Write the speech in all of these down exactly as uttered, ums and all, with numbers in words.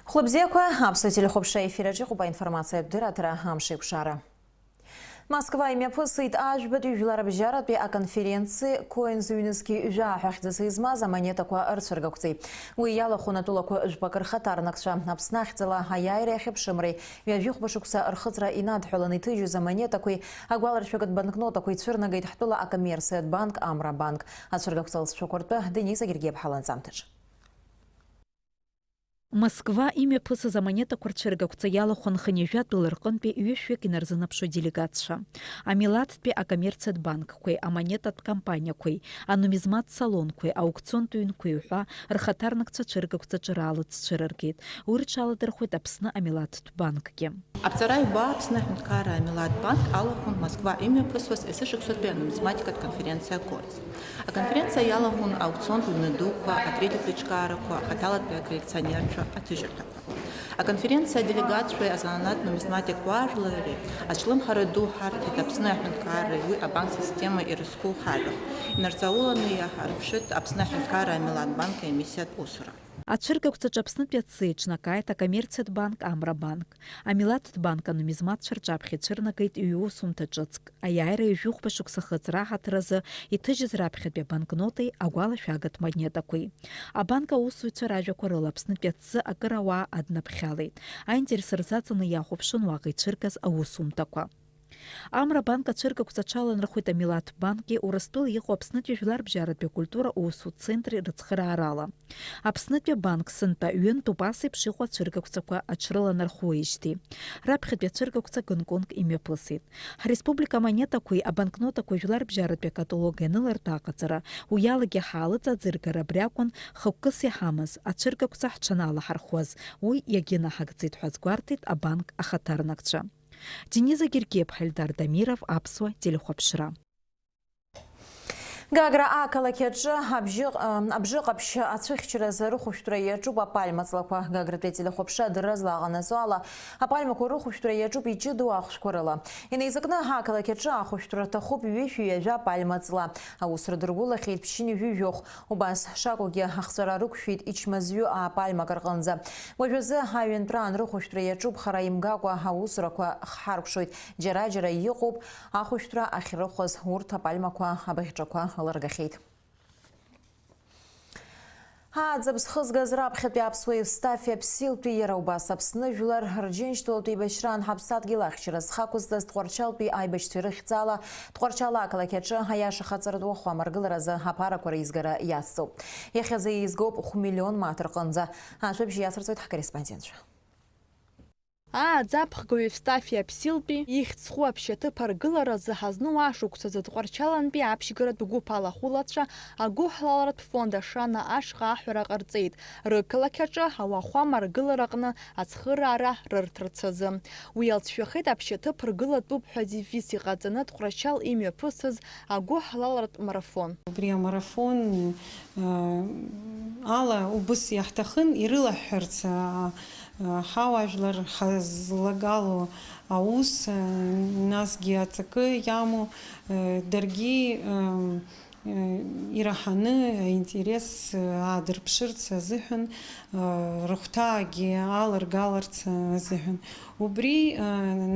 Хәлыбзиақәа, Аԥсуа телехәаԥшра ефир аҿы иҟоуп аинформациатә дырраҭара «Амшеикәшара». Москва имҩаԥысит ажәбатәи жәларбжьаратәи аконференциа Коинс ҩнызқьи жәаа ҳәа хьӡыс измаз амонетақәа рцәыргақәҵеи. Уи иалахәын атәылақәа жәпак рхаҭарнакцәа. Аԥсны ахьӡала аиааира иахьыԥшымреи ҩажәихәба шықәса рхыҵра инадҳәаланы иҭыжьыз амонетақәеи агәаларшәагатә банкнотақәеи цәырнагеит ҳтәыла акоммерциатә банк Амра банк. Ацәыргақәҵа алҵшәақәа ртәы Дениза Гергиаԥҳа ланҵамҭаҿы. Москва имҩаԥысыз амонетақәа рцәыргақәҵа иалахәын хынҩажәа тәыла рҟынтәи ҩышәҩык инарзынаԥшуа делегатцәа. Амилаҭтәи акоммерциатә банкқәеи амонетатә компаниақәеи, анумизмат салонқәеи, аукционтә ҩнқәеи ҳәа рхаҭарнакцәа цәыргақәҵаҿы раалыҵ цәырыргеит. Уи рҽаладырхәеит Аԥсны амилаҭтә банкгьы. Аԥҵара ҩба Аԥсны аҳәынҭқарра амилаҭтә банк алахәын Москва имҩаԥысуаз есышықәсатәи анумизматикатә конференциа Коинс. Аконференциа иалахәын аукционтә ҩны дуқәа, акритиктә еиҿкаарақәа, ахаҭалатәи аколлекционерцәа аҭыжьырҭақәа. Аконференциа аделегатцәеи азанааҭ нумизматик уаажәлари аҿлымҳара ду ҳарҭеит Аԥсны аҳәынҭқарреи уи абанк система ирызку ҳажәа. Инарҵауланы иаҳарԥшит Аԥсны аҳәынҭқарра амилаҭтә банк аемиссиатә усура. Ацәыргақәҵаҿы Аԥснытәи аҵыс еиҿнакааит акоммерциатә банк Амра банк. Амилаҭтә банк анумизматцәа рҿаԥхьа ицәырнагеит ҩ-усумҭа ҿыцк, аиааира ҩажәихәба шықәса хыҵра аҳаҭыр азы иҭыжьыз раԥхьатәи абанкнотеи агәалашәагатә монетақәеи. Абанк аусзуҩцәа ражәақәа рыла Аԥснытәи аҵыс акыр ауаа аднаԥхьалеит. Аинтерес рзаҵаны иахәаԥшын уаҟа ицәыргаз аусумҭақәа. Амра банк ацәыргақәҵа аҽаланархәит Амилаҭтә банки Урыстәыла иҟоу Аԥснытәи жәларбжьаратәи акультура усу центри рыцхыраарала. Аԥснытәи абанк сынтәа ҩынтәуп ас еиԥш иҟоу ацәыргақәҵақәа аҽрыланархәуеижьҭеи. Раԥхьатәи ацәыргақәҵа Гонконг имҩаԥысит. Ҳреспублика амонетақәеи абанкнотақәеи жәларбжьаратәи акаталог ианылартә аҟаҵара, уи алагьы ҳаалыҵ аӡыргара абри акәын хықәкыс иҳамаз, ацәыргақәҵа ҳҽаналаҳархәуаз, уи иагьынаҳагӡеит ҳәа азгәарҭеит абанк ахаҭарнакцәа. Дениза Гергиаԥҳа, Ельдар Дамиров, Аԥсуа телехәаԥшра. Гагра ақалақь аҿы абжьы-, абжьы ҟаԥшь ацәыхьчаразы рыхәышәтәра иаҿуп апальма ҵлақәа. Гагратәи ателехәаԥшра адырра злаҟанаҵо ала, апальмақәа рыхәышәтәра иаҿуп иҷыдоу ахәшәқәа рыла. Инаизакны ақалақь аҿы ахәышәтәра рҭахуп ҩышәи ҩажәа апальма ҵла. Аус рыдыргәылахьеит ԥшьынҩажәи жәохә. Убас шакәугьы ахҵәара рықәшәеит ичмазаҩу аапальмак рҟынӡа. Уажәазы аҩынтәра анрыхәышәтәра иаҿуп, хара имгакәа аусурақәа хҳаркәшоит. Џьара-џьара иҟоуп ахәышәтәра ахьрыхәаз, урҭ апальмақәа абаӷьҿақәа лыргахьеит. Ааӡабз хызгаз раԥхьатәи аԥсуа Евстафи Аԥсилтәи иара убас Аԥсны жәлар рџьынџьтәылатә еибашьраан ҳаԥсадгьыл ахьчара зхы ақәызҵаз Тҟәарчалтәи аибашьцәа ирыхьӡала Тҟәарчал ақалақь аҿы аиаша хаҵаратә уахәамаргыларазы аԥарақәа реизгара иацҵоуп. Иахьазы еизгоуп хә-миллион мааҭ рҟынӡа. Ажәабжь иацырҵоит ҳкорреспондентцәа. Ааӡаԥхгаҩ Евстафи Аԥсилтәи ихьӡ зху аԥшьаҭыԥ аргыларазы ҳазну ашықәсазы Тҟәарчалантәи аԥшьгаратә гәыԥ алахәылацәа агәыҳалалратә фонд Ашана ашҟа аҳәара ҟарҵеит, рықалақь аҿы ауахәама аргылара аҟны ацхыраара рырҭарц азы. Уи иалҵшәахеит аԥшьаҭыԥ ргылатәуп ҳәа девиз иҟаҵаны Тҟәарчал имҩаԥысыз агәыҳалалратә марафон. Убри амарафон, э, ала убыс иаҳҭахын ирылаҳҳәарц, а, а, ҳауаажәлар ҳазлагало аус, а, насгьы аҵакы иамоу, э, даргьы, э, э, ираҳаны аинтерес, э, аадырԥшырц азыҳәан, э, рыхәҭаагьы аларгаларц азыҳәан. Убри, э,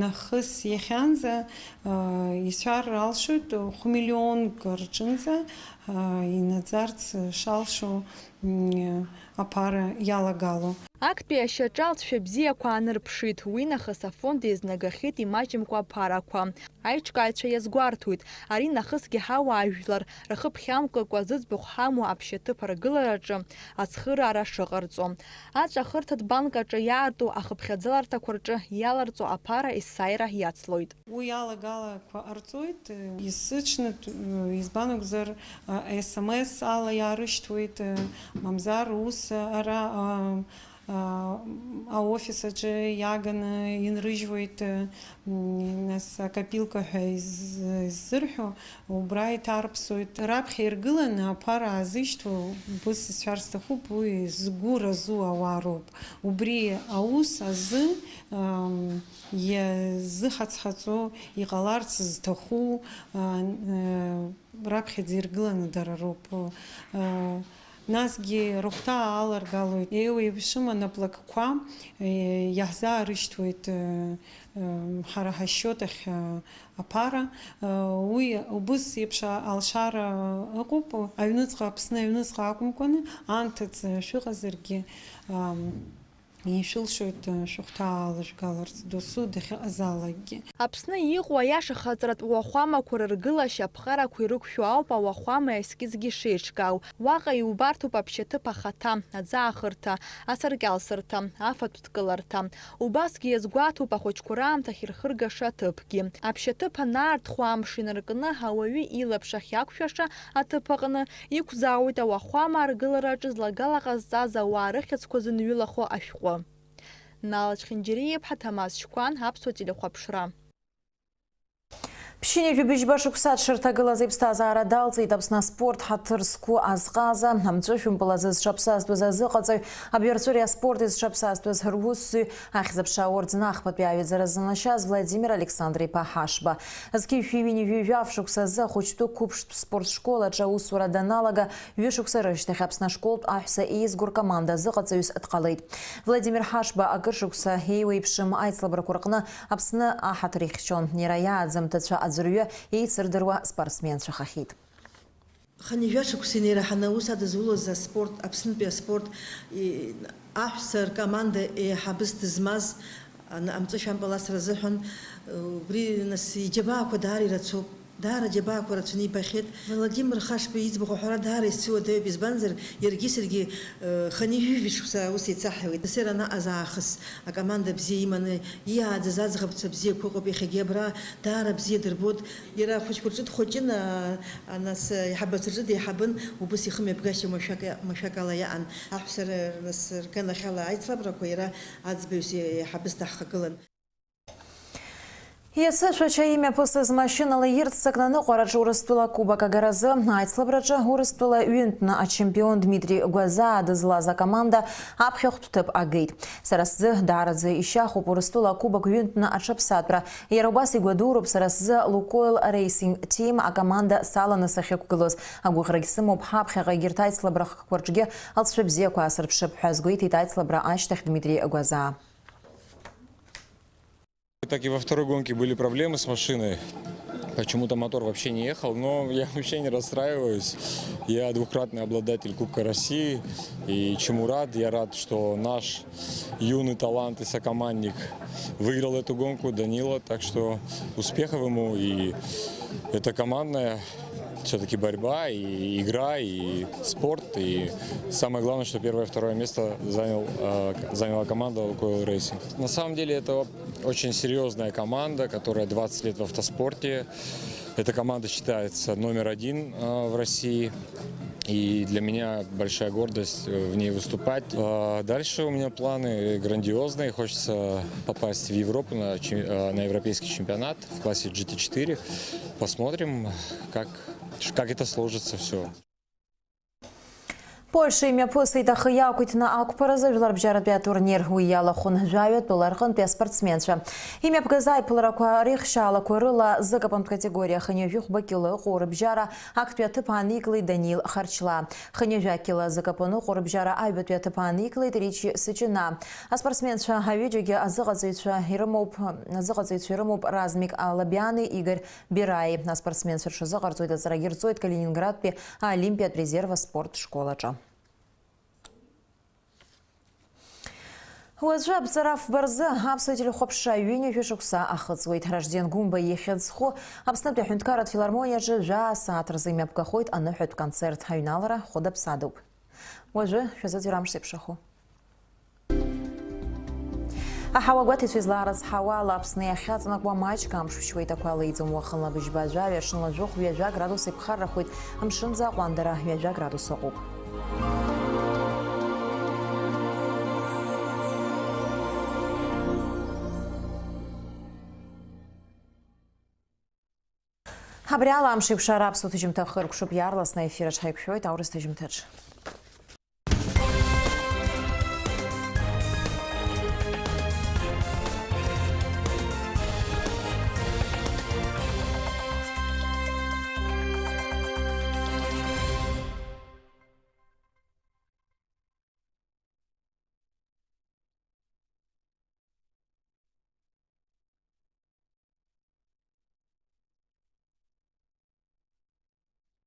нахыс иахьанӡа, э, исҳәар алшоит, хә-миллионк рҿынӡа, э, инаӡарц шалшо, м, аԥара иалагало. Актәи ашьаҿа алҵшәа бзиақәа аанырԥшит, уи нахыс афонд еизнагахьеит имаҷымкәа аԥарақәа. Аиҿкааҩцәа иазгәарҭоит, ари нахысгьы ҳауаажәлар рхы ԥхьамкәакәа зыӡбахә ҳамоу аԥшьаҭыԥ аргылараҿы ацхыраара шыҟарҵо. Аҵәахырҭатә банк аҿы иаарту ахыԥхьаӡаларҭақәа рҿы иаларҵо аԥара есааира иацлоит. Уи алагалақәа ҟарҵоит, исыҽны, избан акәзар, S M S ала иаарышьҭуеит, мамзар ус ара, а, аофис аҿы иааганы инрыжьуеит, м, нас акопилка ҳәа из-, иззырҳәо, убра иҭарԥсоит. Раԥхьа иргыланы аԥара аазышьҭуа, убыс исҳәар сҭахуп, уи згәы разу ауаа роуп. Убри аус азы, ам, иазыхаҵҳаҵо, иҟаларц зҭаху, а, э, раԥхьаӡа иргыланы дара роуп. Э, Насгьы рыхәҭаа аларгалоит, еиуеиԥшым анаплакқәа, е, иаҳзаарышьҭуеит, е, е, ҳара ҳасчиот ахь, е, аԥара. Е, уи убыс еиԥш алшара ыҟоуп, аҩныҵҟа, Аԥсны аҩныҵҟа акәымкәаны, анҭыҵ шәыҟазаргьы, ам, ишәылшоит, э, шәыхәҭаала шәгаларц, досу дахьыҟазаалакгьы. Аԥсны иҟоу аиашахаҵаратә уахәамақәа рыргылашьа аԥҟарақәа ирықәшәо ауп ауахәама аескизгьы шеиҿкаау. Уаҟа иубарҭоуп аԥшьаҭыԥ ахаҭа, аӡаахырҭа, асаркьалсырҭа, афатә дкыларҭа. Убасгьы иазгәаҭоуп ахәыҷқәа раамҭахь ирхыргаша аҭыԥгьы. Аԥшьаҭыԥ анаарҭхуа амш инаркны, ауаҩы илаԥш ахьақәшәаша аҭыԥ аҟны, иқәзаауеит ауахәама аргылараҿы злагала ҟазҵаз ауаа рыхьӡқәа зынҩылахо ашәҟәы. Нала Чхинџьариа-иԥҳа, Ҭамаз Шьқәан, Аԥсуа телехәаԥшра. Ԥшьынҩажәи быжьба шықәса дшырҭагылаз иԥсҭазаара далҵит Аԥсны аспорт ҳаҭыр зқәу азҟаза, амҵәышәымпыл азы зҽаԥсазтәыз азыҟаҵаҩ, абҩарҵәыреи аспорти зҽаԥсазтәыз русзуҩ, ахьӡ-аԥша орден ахԥатәи аҩаӡара ззынлашьаз Владимир Александр-иԥа Ҳашба. Зқьи жәшәи ҩынҩажәи жәаф шықәса азы ахәыҷтәы қәыԥштә спорт школ аҿы аусура даналага, ҩышықәса рышьҭахь Аԥсны ашколтә аҳәса еизго ркоманда азыҟаҵаҩыс дҟалеит. Владимир Ҳашба акыр шықәса еиуеиԥшым аицлабрақәа рҟны Аԥсны аҳаҭыр ихьчон. Иара иааӡамҭацәа аӡәырҩы еицырдыруа спортсменцәахахьеит. Хынҩажәа шықәса инеираҳаны аус адызулаз аспорт, Аԥснытәи аспорт, и, аҳәса ркоманда еиҳабыс дызмаз, ан-, амҵәышәампыл асра азыҳәан, убри, нас, иџьабаақәа даара ирацәоуп, даара аџьабаақәа рацәаны ибахьеит. Владимир Хашба иӡбахә аҳәара даара исцәыуадаҩуп, избанзар, иаргьы саргьы, э, хынҩажәи жәаф шықәса аус еицаҳҳәауеит. Нас иара анаҟаз аахыс акоманда бзиа иманы, иааӡаз аӡӷабцәа бзиақәа ыҟоуп, иахьагьы абра даара бзиа дырбоит. Иара ахәыҷқәа рҿы дхәыҷын, а, а, нас, а, аиҳабацәа рҿы деиҳабын, убыс ихымҩаԥгашьа машәак, машәак ала иаан. Аҳәса р-, нас рганахьала аицлабрақәа иара аӡбаҩыс еиҳабыс даҳхагылан. Иацы Шәача имҩаԥысыз машьынала ирццакны аныҟәараҿы Урыстәыла акубок агаразы аицлабраҿы Урыстәыла ҩынтәны ачемпион Дмитри Гәазаа дызлаз акоманда аԥхьахәтә ҭыԥ агеит. Сара сзы даараӡа ишьахәуп Урыстәыла акубок ҩынтәны аҽаԥсатәра. Иара убас игәадуроуп сара сзы Лукойл Racing Team акоманда саланы сахьықәгылоз. Агәыӷрагь сымоуп ҳаԥхьаҟа егьырҭ аицлабра хкқәа рҿгьы алҵшәа бзиақәа аасырԥшып ҳәа азгәеиҭеит аицлабра ашьҭахь Дмитри Гәазаа. Так и во второй гонке были проблемы с машиной. Почему-то мотор вообще не ехал, но я вообще не расстраиваюсь. Я двукратный обладатель Кубка России, и чему рад. Я рад, что наш юный талант и сокомандник выиграл эту гонку, Данила. Так что успехов ему, и это командная все-таки борьба, и игра, и спорт, и самое главное, что первое и второе место занял, э, заняла команда Лукойл Рейсинг. На самом деле это очень серьезная команда, которая двадцать лет в автоспорте. Эта команда считается номер один, э, в России. И для меня большая гордость, э, в ней выступать. А дальше у меня планы грандиозные. Хочется попасть в Европу на чем-, э, на европейский чемпионат в классе джи ти четыре. Посмотрим, как, как это сложится всё. Польша имҩаԥысит ахы иақәиҭны ақәԥаразы жәларбжьаратәи атурнир. Уи иалахәын жәаҩа тәыла рҟынтәи аспортсменцәа. Имҩаԥгаз аиԥыларақәа реихшьаалақәа рыла зыкапантә категориа хынҩажәи хәба кьыла ыҟоу рыбжьара актәи аҭыԥ ааникылеит Даниил Харчлаа. Хынҩажәа кьыла зыкапан ыҟоу рыбжьара аҩбатәи аҭыԥ ааникылеит Ричи Сычына. Аспортсменцәа аҩыџьагьы азыҟаҵаҩцәа ирымоуп, азыҟаҵаҩцәа ирымоуп Размик Алабиани Игорь Бираи. Аспортсменцәа рҽазыҟарҵоит, аҵарагьы рҵоит Калининградтәи аолимпиатә резерв аспорт школ аҿы. Уаҵәы абҵара фба рзы аԥсуа телехәаԥшра ҩынҩажәа шықәса ахыҵуеит. Ражден Гәымба ихьӡ зху Аԥснытәи аҳәынҭқарратә филармониаҿы жәаа сааҭ рзы имҩаԥгахоит аныҳәатә концерт. Аҩналара хәыда-ԥсадоуп. Уажәы шәазыӡырҩ амш зеиԥшрахо. Аҳауа гәаҭеицәа излаарыцҳауа ала, Аԥсны иахьаҵанакуа маҷк амш шәшьуеит, ақәа леиӡом, уахынла быжьба жәаҩа, ҽынла жәохә ҩажәа градус еиқәхаррахоит, амшынӡы аҟәандара ҩажәа градус ыҟоуп. Абри ала амш еиқәшара аԥсуа ҭыжьымҭа хыркәшоуп, иаарласны аефир аҿы ҳаиқәшәоит аурыс ҭыжьымҭаҿы.